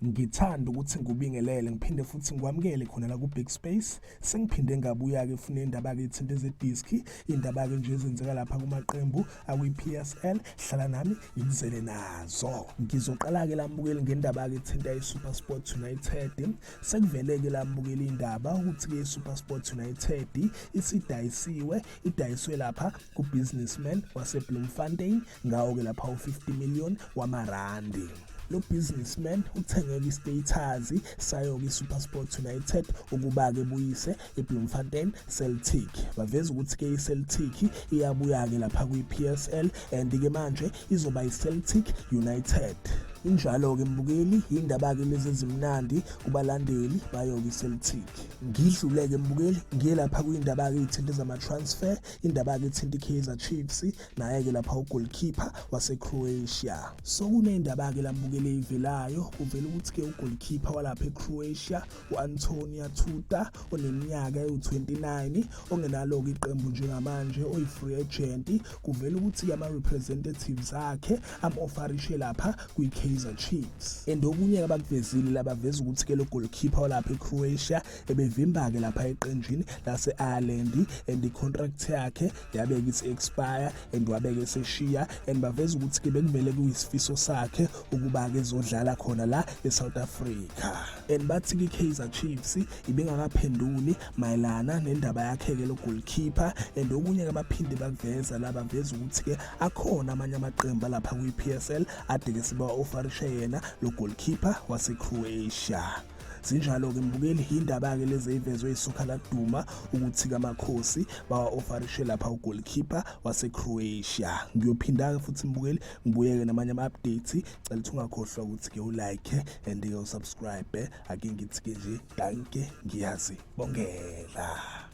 Ngithanda ukuthi ngubingelele ngiphinde futhi ngikwamukele khona la ku Big Space. Sengiphinde ngabuya ke funa indaba ke ithinta ezediski, indaba ke nje ezenzeka lapha kumaqembu akwi-PSL. Hlala nami ngizele nazo. Ngizoqala ke lambukeli ngendaba ke ithinta iSuperSport United. Sekuvele ke lambukeli indaba ukuthi ke iSuperSport United idayiswe lapha ku businessman wase Bloemfontein ngawo ke lapha u50 million wamarandi. Lo businessman uthengele istatus sayo ke SuperSport United ukuba ke buyise eBloemfontein Celtic. Baveza ukuthi ke iCeltic iyabuya ke lapha kwi-PSL and ke manje izoba iCeltic United. Injalo ke mbukeli indaba ke lezi ezimnandi kubalandeli bayo ke Celtic. Ngidlule ke mbukeli ngiye lapha kuindaba ke ithinta zama transfer, indaba ke ithinta iKaizer Chiefs naye ke lapha ugoalkeeper wase Croatia. So kunendaba ke lambukeli ivelayo kuvela ukuthi ke ugoalkeeper walapha eCroatia uAntonia Tuta oneminyaka ewu29 ongenalo ke iqembu njengamanje oyi-free agent. Kuvela ukuthi ke ama representatives akhe am-offerishe lapha kwiKaizer Chiefs. And okunye abakuvezile labaveza ukuthi ke lo goalkeeper walapha eCroatia ebevimba ke lapha eqenjini lase Ireland and icontract yakhe yabeke its expire and wabeke seshiya and baveza ukuthi ke bekumele kuyisifiso sakhe ukuba ke ezodlala khona la eSouth Africa. And bathi ke iKaizer Chiefs ibingakaphenduli mayelana nendaba yakhe ke lo goalkeeper. And okunye abaphinde bakuveza labaveza ukuthi ke akhona amanye amaqembu lapha kwi-PSL ade ke siba offerishe yena lo goalkeeper wase Croatia. Sinjalo ke mbukeli indaba ke lezi ezivezwe isoka laduma ukuthi kamakhosi bawa-offerishe lapha ugoalkeeper wase Croatia. Ngiyophinda ke futhi mbukeli ngibuyeke namanye ama-updates. Cela ukuthi ungakhohlwa ukuthi ke ulike and usubscribe. Ake ngithi ke nje danke ngiyazi bongela.